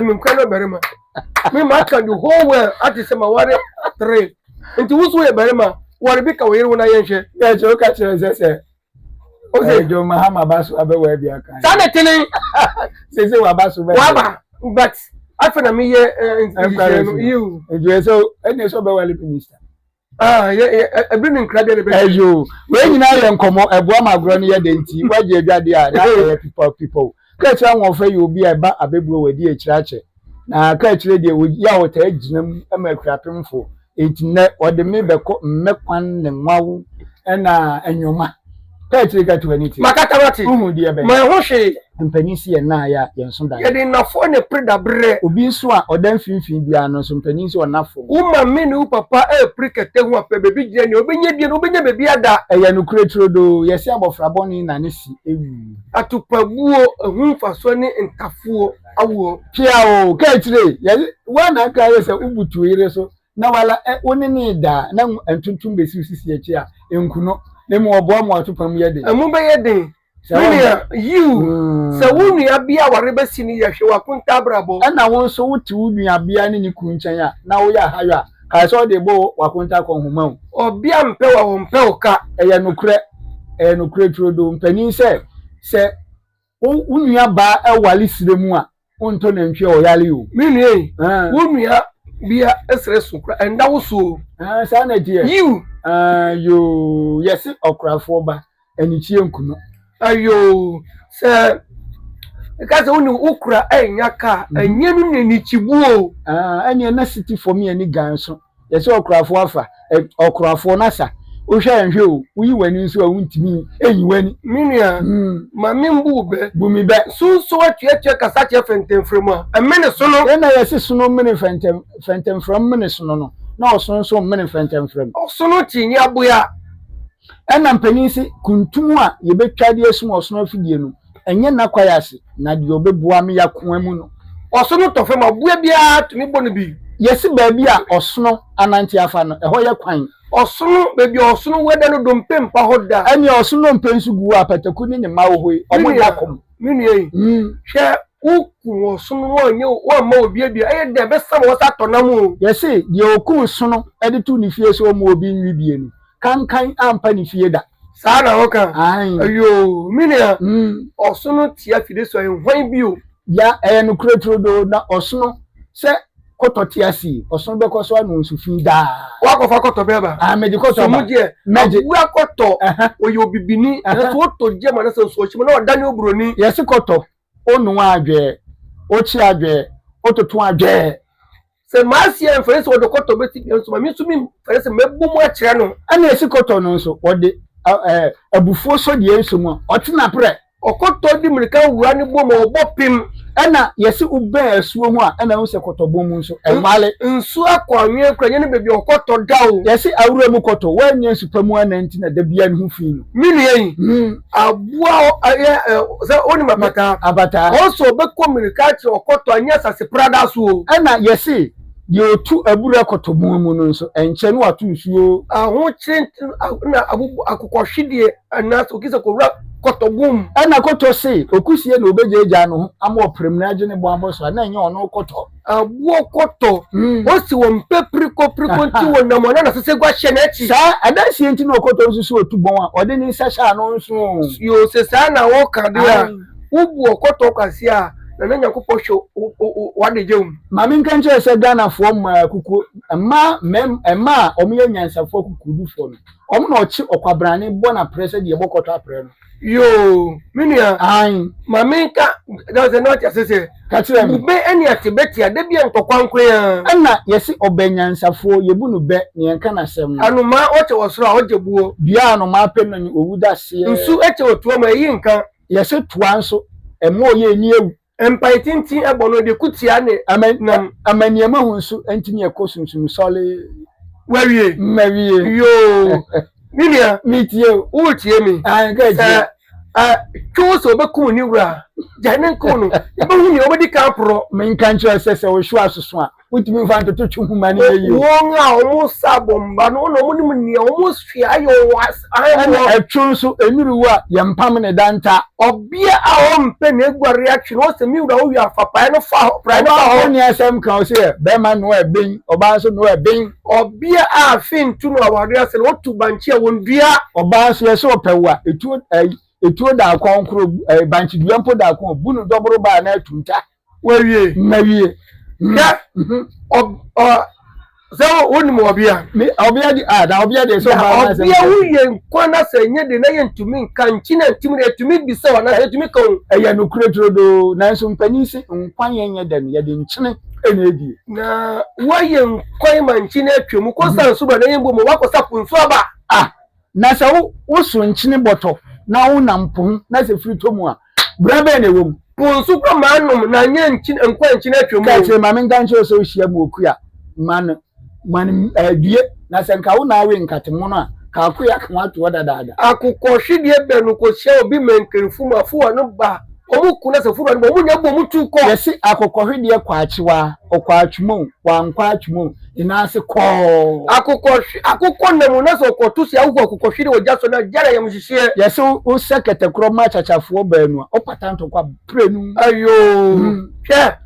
Menkura no barima. Me ma ka the whole world ate sɛ ma ware three. Nti wo so yɛ barima, ware bi ka wo yere ho na yɛnhwɛ. Yɛ kyerɛ woka kyerɛ sɛ sɛ ose John Mahama ba so abɛwɔ abi aka. Saa na tene. Sɛ sɛ waba so bɛ. Waba but afei na meyɛ nhyehyɛ no yiw. Nti sɛ ɛne sɛ ɔbɛwale minister. Ah, yɛ yɛ ɛbiri ne nkira deɛ ne bɛ. Ɛyo, wei nyinaa yɛ nkɔmɔ, ɛboa ma agorɔ no yɛ dɛ nti, wagye adwadeɛ a na ɛyɛ pipɔ pipɔ. Kaakyire ahoɔfɛ yɛ obi a ɛba abɛbuo wadi akyire akyɛ. Na kaakyire deɛ yɛ a ɔtaa gyina mu ma akuapemfoɔ. Enti nnɛ ɔde me bɛkɔ mmɛkwan ne nwawo ɛna nnwoma. Kaakyire ka to ani tie. Makata wate. Wohu deɛ bɛn? Manho hwee. Mpanin si yɛn nan a yɛn so daeɛ. Yɛde nnafoɔ na ɛpere daberɛ. Obi nso a ɔda mfimfini biara no nso mpanin si ɔnna fam. Wo maame ne wo papa repere kɛtɛ ho a, pɛ baabi gyina nea wobɛnya bia no wobɛnya baabi ada. Ɛyɛ nokorɛ turodoo, yɛse abɔfra bɔne na ne se awu. Atopabuo, ɛho mfasoɔ ne ntafoɔ awoɔ. Pia o, ka akyire, yɛse woa na aka ayɛ sɛ wobutu wo yere so na wala ɛ, wo ne no reda a, na ntontom bɛsi wo sisi akyi a, nku no, na mmom ɔboa ma w'atopam yɛ den. Ɛmu bɛyɛ den. Sɛ Me wo nua, yiw, sɛ wo nuabea aware bɛsi no yɛ, hwɛ w'akonta abrabɔ. Ɛna wo nso wote wo nuabea ne ne kunu nkyɛn a, na woyɛ ahayɔ a, kae sɛ ɔde rebɔ w'akonta akɔnhoma o. Ɔbea mpɛ wo a, ɔmpɛ wo ka. Ɛyɛ nokorɛ, ɛyɛ nokorɛ turodoo, mpanin sɛ, sɛ wo wo nua baa ware serɛ mu a, wontɔ nantwi a ɔyare o. Me nua yi, wo nua bia srɛ so kora ɛnda wo so o. Saa na ɛteɛ. Yiw. Yoo, yɛse ɔkorafoɔ ba, anikyie nku no. Ayoo, sɛ ɛka sɛ wo ne wo kura ɛnya ka a, ɛnyɛ no na anikyibu o. Ɛneɛ na city fam yɛ ne gan so. Yɛsɛ ɔkorafoɔ afa, ɔkorafoɔ no asa. Wohwɛ a nhwɛ o, woyi w'ani nso a wontumi nyi w'ani. Me nua, ma membu wo bɛ. Bu me bɛ. Sunso atuatua kasa kyerɛ fɛntɛmfrɛmu a, ɛmene sono. Yɛn na yɛse sono mene fɛntɛm, fɛntɛmfrɛm mene sono no, na ɔsono nso mmene fɛntɛmfrɛm. Ɔsono kyi nye aboa. Ɛna mpanin se, kuntumu a yɛbɛtwa de asum ɔsono afidie no, Ɛnyɛ n'akwae ase, na deɛ ɔbɛbua me akoa mu no. Ɔsono tɔ fam a, aboa biara tumi bɔ no bi. Yɛse baabi a ɔsono anante afa no, ɛhɔ yɛ kwan. Ɔsono, baabi a ɔsono wɔ da no, dompe mpa hɔ da. Ɛnneɛ ɔsono nnompe nso gu hɔ a, pataku ne ne mma wɔ hɔ yi, wɔn nna kɔm. Me nua yi, hwɛ, wokum ɔsono na woanyɛ, woamma obi aduan, ɛyɛ dɛn ɛbɛsa ma woasan atɔ nam o. Yɛse deɛ ɔkum sono de to ne fie sɛ ɔmma obi nwe bie no, Kankan ampa ne fie da. Saa na woka? Ae. Ayoo, me nua, ɔsono te afide so a, ɛnhwan bio. Ya, ɛyɛ nokorɛ turodoo, na ɔsono, sɛ kɔtɔ te ase yi, ɔsono bɛkɔ so anom nsu fi daa. Woakɔfa kɔtɔ bɛn aba? Ae, mede kɔtɔ aba. So mu deɛ, Mɛgye. aboa kɔtɔ, Ɛhɛ. ɔyɛ obibini, Ɛhɛ. nanso wotɔ gya mu anaasɛ nsuohye mu na ɔdane oburoni. Yɛse kɔtɔ, wonoa adwɛɛ, wokye adwɛɛ, wototo adwɛɛ. Sɛ m'ase amfɛre sɛ ɔde kɔtɔ bɛsi dua nso ma me nso memfɛre sɛ mɛbu mu akyerɛ no. Ɛna esi kɔtɔ no nso, ɔde abufuo sɔ deɛ nso mu a, ɔte n'aprɛ. Ɔkɔtɔ de mmirika wura ne bɔ mu a, ɔbɔ pem. Ɛna yɛse wobɛn asuo ho a, ɛna wohu sɛ kɔtɔ bɔn mu nso, ɛnwale. Nsuo akɔ anwea kura, ɛnyɛ ne baabi a ɔkɔtɔ da o. Yɛse awura mu kɔtɔ, woannya nsu pa mu anna nti na da biara ne ho fi no. Me nua yi, aboa ɔyɛ sɛ wonim apataa. Apataa. Ɔsɛ ɔbɛkɔ mmirika akyerɛ ɔkɔtɔ anyɛ asase prada so o. Ɛna yɛse deɛ ɔtu abura kɔtɔ bun mu no nso, ɛnkyɛ na wato nsuo. Ahokyere na akokɔhwedeɛ anaasɛ okisa kɔwura kɔtɔ bun mu. Ɛna kɔtɔ se okusie na ɔbɛgyaagyaa ne ho ama ɔprɛmire agye ne bɔn abɔ so a, na ɛnyɛ ɔno kɔtɔ. Aboɔ kɔtɔ, ɔsi wɔn mpɛ pirikopiriko nti wɔnam ɔne n'asesegua hyɛ n'akyi. Saa adanseɛ nti na ɔkɔtɔ nso sɛ ɔtu bɔn a, ɔde ne nsa hyɛ ano nso o. Yoo, sɛ saa na woka deɛ a, wobu ɔkɔtɔ kwasea a, Nana Nyankopɔn hwɛ w'adagya mu. Ma menka nkyerɛ sɛ Ghanafoɔ mmaa akukuo, mmaa, mmaa a wɔyɛ anyansafoɔ akukurudufoɔ no, wɔn na ɔkye ɔkwabrane bɔ no aprɛ sɛdeɛ yɛbɔ kɔtɔ aprɛ no. Yoo, me nua. Ae. Ma menka, na sɛ na ɔte ase sɛ. Ka kyerɛ me. Bube ne atebɛ te a, da bi a ntɔkwa nko ara. Ɛna yɛse ɔbɛ nyansafoɔ, yɛbu no bɛ, na yɛnka n'asɛm no. Anomaa ɔkyɛ wɔ soro a, ɔgye boɔ. Dua a anomaa pɛ no ne owu da seɛ. Nsu kyɛ wɔ toa mu a, ɛyi nka. Yɛse toa nso, ɛmma ɔyɛ ani awu. Mpae tenten bɔ no, de ko tia ne nam. Amanneɛma hu nso ntumi ɛkɔ sunsum sɔle. Wawie. Mawie. Yoo. Me nua. Metie o. Woretie me. Ae, nka tie. Sɛ Twe sɛ ɔbɛkum ne wura, gyae ne nko no, yɛbɛhu nea ɔbɛdi kan porɔ. Menka nkyerɛ sɛ sɛ wohyew asoso a, wotumi mfa ntoto twe homa no yɛ yie. Wɔn a wɔn sa abɔmba no, wɔn na wɔn nim nea wɔn hwɛ ayɛ wɔ Ɛna ɛtwe nso, ɛnuru wo a, yɛmpam ne danta. Ɔbea a ɔmpɛ n'aguare atwe no, ɔsɛ me wura wowie a fa praeɛ no fa hɔ, praeɛ no fa hɔ. Ɔbaa nni asɛm ka, ɔsɛ yɛ bɛrima noa ɛben, ɔbaa nso noa ɛben. Ɔbea a afe ntu no aware ase no, ɔtu bankye a wɔndua. Ɔbaa nso yɛ sɛ ɔpɛ wo a, etuo ɛyi etuo da akɔn koro ɛyi bankye dua mpo da akɔn, bu no dɔboro ba a na atu nta. Wawie. Mawie. Hwɛ, ɔ ɔ sɛ wonim ɔbea. Me ɔbea di ah na ɔbea deɛ sɛ ɔbaa na ɔbea wo yɛ nkwa na sɛ nyɛ de na yɛ ntumi nka nkyi na ntumi na yɛtumi bisa wa na yɛtumi ka o. Ɛyɛ nokorɛ turodoo nanso mpanin se nkwa yɛn nyɛ dɛ no yɛde nkyene na ɛdie. Na woayɛ nkwan ma nkyene atwa mu kɔ sa nsu ba na yɛn bɔ mu wakɔ sa po nsu aba. Ah na sɛ wo woso nkyene bɔtɔ na wonam po ho na sɛ firi tɔ mu a bra bɛn na ɛwɔ mu. Po nsu kora manom na nyɛ nkyene nkwa nkyene atwa mu. Ka kyerɛ ma menka nkyerɛ sɛ wohyia mu okua ma no ma no due na sɛ nka wo na awe nkate mono a ka akoya ka ho ato hɔ dadaada. Akokɔhwedeɛ bɛn no kɔhyia obi mankanfu mu afowa no ba wɔn ku na sɛ fura no ba wɔn nya bɔ wɔn tu kɔ. Yɛse akokɔhwedeɛ kɔ akyewa ɔkɔ atwuma o wankɔ atwuma o ne nan ase kɔɔ. Akokɔhwe akokɔ nam na sɛ ɔkɔto si ahuhu akokɔhwedeɛ wɔ gya so na gya na yamhyehyeɛ. Yɛse wosɛ kɛtɛkorɔ ma akyakyafoɔ baanu a wopata ntɔkwa prenu. Ayoo hwɛ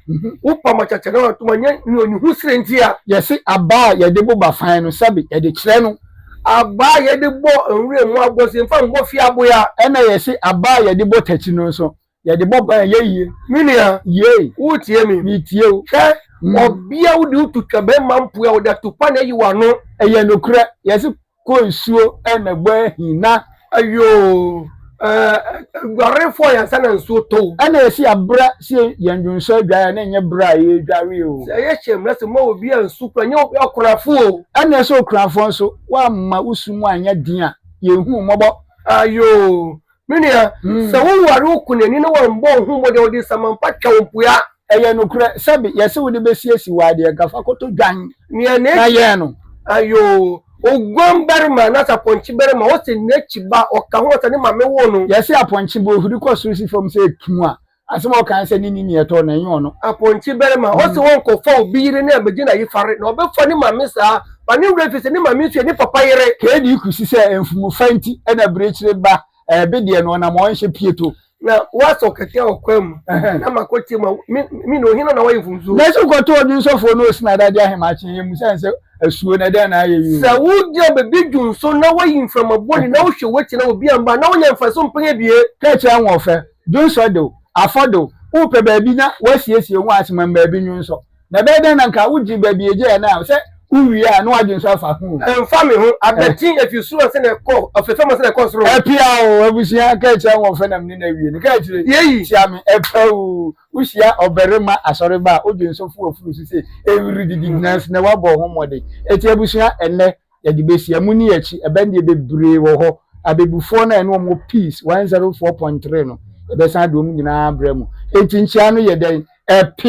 wopam akyakya na watoma nyɛ nea ɔne ho srɛ nti a. Yɛse abaa a yɛde boba fan no sɛbe yɛde kyerɛ no. Abaa a yɛde bɔ nwura mu aboa sɛ yɛmfa mbɔ fie aboa. Ɛna yɛse abaa a yɛde bɔ takyi no nso yɛde bɔ ban ɛyɛ yie. Me nua, Yie. woretie me? Meretie wo. Hwɛ, ɔbea wode wo to twa bɛrima mpoa a, ɔde atopa na ayi w'ano. Ɛyɛ nokorɛ, yɛse kɔ nsuo na bɔ ahina. Ayoo, ɛɛ, aguarefoɔ yɛ ansa na nsuo tɔ o. Ɛna yɛse yɛabrɛ sɛ yɛn dwonsɔ adware a na ɛnyɛ berɛ a yɛredware o. Sɛ yɛhyɛ mmara sɛ mma obi ansu koraa, nyɛ ɔkunafo o. Ɛna ɛsɛ okunafoɔ nso, woamma wo su mu anyɛ den a, yɛnhu wo mmɔbɔ. Ayoo, Me nua, sɛ woware wo kunani na wammɔ wo ho mmɔden a, ɔde nsamanpa twa wo mpoa. Ɛyɛ nokorɛ, sɛbe yɛse wode bɛsiesie wo adeɛ, nka fa kɔtɔ dwan Nea na yɛn no. Ayoo, oguan barima anaasɛ apɔnkye barima, ɔse n'akyi ba, ɔka ho ansa ne maame woo no. Yɛse apɔnkye ba ohuri kɔ soro si fam sɛ etu a, Asɛm a ɔka ne sɛ ne ni nea ɛtɔ no, ɛnyɛ ɔno. Apɔnkye barima, ɔse ɔnkɔfa obi yere ne abɛgye n'ayefare, na ɔbɛfa ne maame saa, ma ne werɛ fi sɛ ne maame nso yɛ ne papa yere. KD kusi sɛ mfumufa nti na abirekyire ba ɛbe deɛ no ɔnam ɔnhyɛ pieto. Na woasɔ kɛtɛ wɔ kwan mu, na makɔtie mu a, me, me na ohena na wayɛ mfomsoɔ. Nanso kɔtɔ ɔdwensɔfoɔ na ɔsi n'adade ahemakye, yɛmmu sɛ sɛ asuo na ɛdɛn na ayɛ yi o. Sɛ wogyina baabi dwonso na woayi mframa bɔne na wohwɛ w'akyi na obi amba a, na wonya mfaso mpɛn abien. Ka kyerɛ ahoɔfɛ, Dwonsɔ de wo, afɔ de wo, worepɛ baabi na woasiesie wo ho ase ma baabi nwonsɔ. Na ɛbɛyɛ dɛn na nka wogye baabi egye yɛ no a sɛ wowie a na woadwensɔ afa ho o. Ɛmfa me ho, abɛten afi soro ansa na ɛkɔ, afi fam ansa na ɛkɔ soro. Apia o, abusua, ka kyerɛ ahoɔfɛ na mene no awie no. Ka kyerɛ, Yei. hyia me, ɛpɛ o. Wohyia ɔbarima asɔreba a, wodwensɔ fu w'afuru so sei, ɛwiri didi, nanso na woabɔ wo ho mmɔden. Enti abusua, ɛnnɛ, yɛde bɛsi ɛmo ne akyi ɛbɛn deɛ bebree wɔ hɔ abɛbufoɔ no a ɛne wɔn wɔ peace 104.3 no yɛbɛsan de wɔn nyinaa abrɛ mu enti nkyia no yɛ dɛn ɛpe.